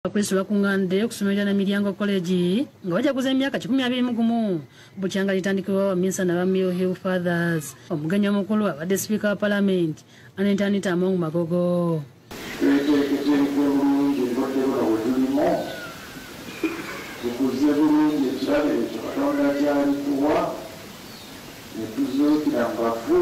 Abakristo bakuŋŋaanidde okusomera Namilyango College nga bajaguza emyaka 21 bukyanga litandikibwa baminsani aba Mill Hill Fathers. Omugenyi omukulu abadde sipiika wa Palamenti Anita Anita Among Magogo. Tweteeketeeke bulungi obudde buno bwe tulimu, tukuze bulungi ekirabo ekyo Katonda ky'alituwa, ne tuzuukira mu bafu,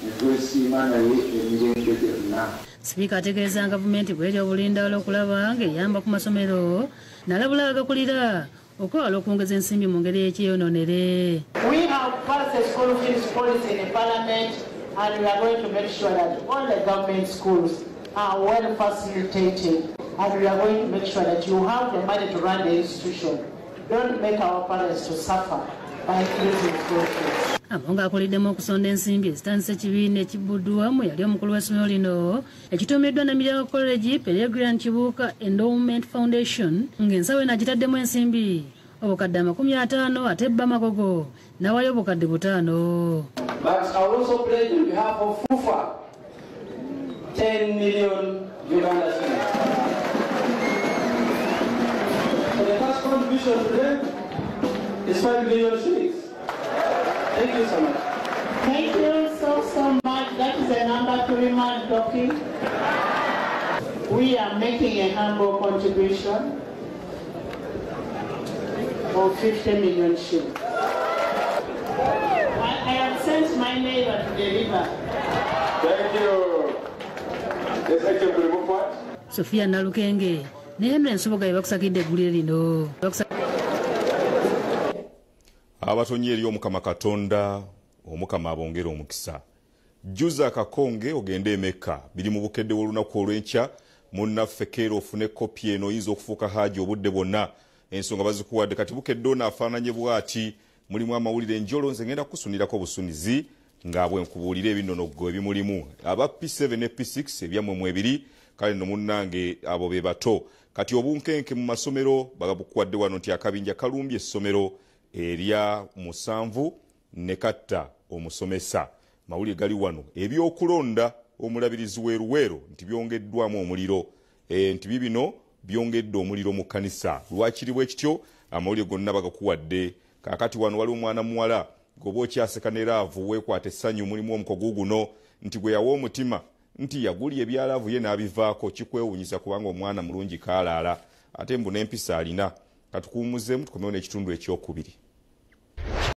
ne twesiima naye emirembe gyonna. Sipiika ategeeza gavumenti bw'eri obulindaala okulaba ng'eyamba ku masomero n'alabula agakulira okwewala okwongeza ensimbi mu ngeri ey'ekyeyonoonere. We have passed a school fees policy in Parliament and we are going to make sure that all the government schools are well facilitated and we are going to make sure that you have the money to run the institution. Don't make our parents to suffer by increasing school fees. Among akuliddemu okusonda ensimbi ezitandise ekibiina ekibbuddwamu yali omukulu w'essomero lino ekituumiddwa Namilyango College Peregrine Kibuuka Endowment Foundation ng'ensawo eno agitaddemu ensimbi obukadde 50 ate bba Magogo n'awaayo obukadde 5. But I will also pledge on behalf of FUFA 10 million Uganda shillings. So the first contribution today is 5 million shillings. Thank you so much. Thank you so much. That is a number 3 man talking. We are making a humble contribution of 50 million shillings. I have sent my neighbor to deliver. Thank you. Sophia Nalukenge ne Henry Nsubuga bakusakidde eggulire lino. Abatonyi eri Omukama Katonda, Omukama abongere omukisa. Juza akakonge ogende Emeka biri mu bukedde w'olunaku olw'enkya. Munnaffe keera ofune kopi eno, oyinza okufuuka haaji obudde bwonna. Ensonga bazikuwadde. Kati bukedde ono afaananye bw'ati, mulimu amawulire enjolo. Nze ngenda kukusunirako busunizi nga bwe nkubuulira ebinonoggo ebimulimu. Aba P7 ne P6 ebyammwe mwebiri, kale nno munnange abo be bato. Kati obunkenke mu masomero bagabukuwadde wano nti akabinja kalumbye essomero erya 7 ne katta omusomesa. Mawulire gali wano. Ebyokulonda omulabirizi w'e Luweero nti byongeddwamu omuliro, nti bibino byongedde omuliro mu kkanisa. Lwakiri bwe kityo? Amawulire gonna bagakuwadde. Kaakati wano waliwo omwana muwala gwoba okyaseka ne laavu weekwata essanyu, mulimu omukogu guno nti gwe yawa omutima nti yagulya ebyalaavu ye n'abivaako. Kikwewuunyisa kubanga omwana mulungi kaalaala ate mbu n'empisa alina. Katukuwummuzeemu tukomewo n'ekitundu ekyokubiri.